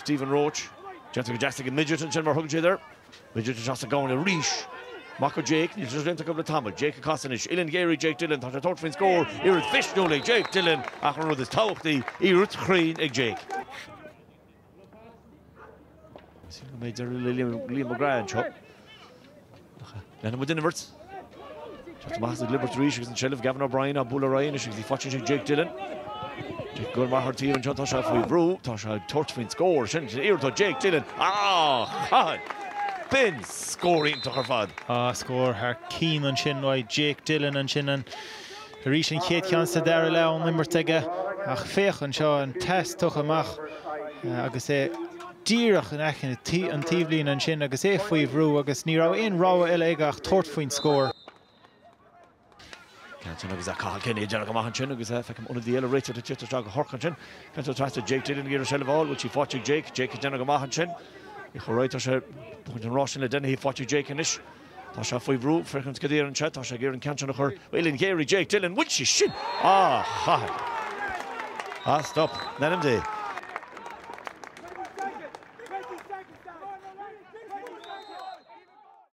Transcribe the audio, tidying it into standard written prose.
Stephen Roche. Déanta go deas ag an Midget ansin mar thugann siad air. Midget isteach sa gcúinne arís. Amach go Jake, níl sé déanta acu le tamall. Jake ag casadh anois. Uillinn ghéar ag Jake Dillon. Tá sé ag tabhairt faoin scór. Iarracht mhisniúil ag Jake Dillon ach an rud is tábhachtaí, iarracht chruinn ag Jake. Sílim go mbeidh deireadh le Liam McGrath anseo. Leanann muid den imirt. Teacht amach as an gclibirt arís agus an tseilbh Gavin O'Brien á bualadh ar aghaidh anois agus í faighte ag Jake Dillon. Jake ag dul amach ar taobh anseo, tá sé faoi bhrú, tá sé ag tabhairt faoin scór. Sin iarracht ó Jake Dillon. Ah, Cathal! B'in scór iontach ar fad. Ah, scór thar cinn ansin uaidh Jake Dillon ansin an arís an chéad cheann sa dara leath ón imirt aige ach féach anseo an pas tugtha amach agus é díreach in aice an taobhlíne ansin agus é faoi bhrú agus ní raibh aon rogha eile aige ach tabhairt faoin scór. Ceann sin agus Cathal Kenny ag déanamh go maith ansin agus feicim ionadaí eile réiteach ag teacht isteach go Corcaigh ansin. Ceann seo trasna Jake Dillon ag iarraidh seilbh a fháil, bhfuil sí faighte ag Jake? Jake ag déanamh go maith ansin. Ní chomh réidh, tá sé buachaint an ráis sin le Dennehy faighte ag Jake anois. Tá sé faoi bhrú, féachaint cad a dhéanann sé, tá sé ag iarraidh an ceann sin a chur uillinn ghéar ag Jake Dillon, bhfuil sí sin? Ah, Chathail! Ah, stop, in ainm Dé!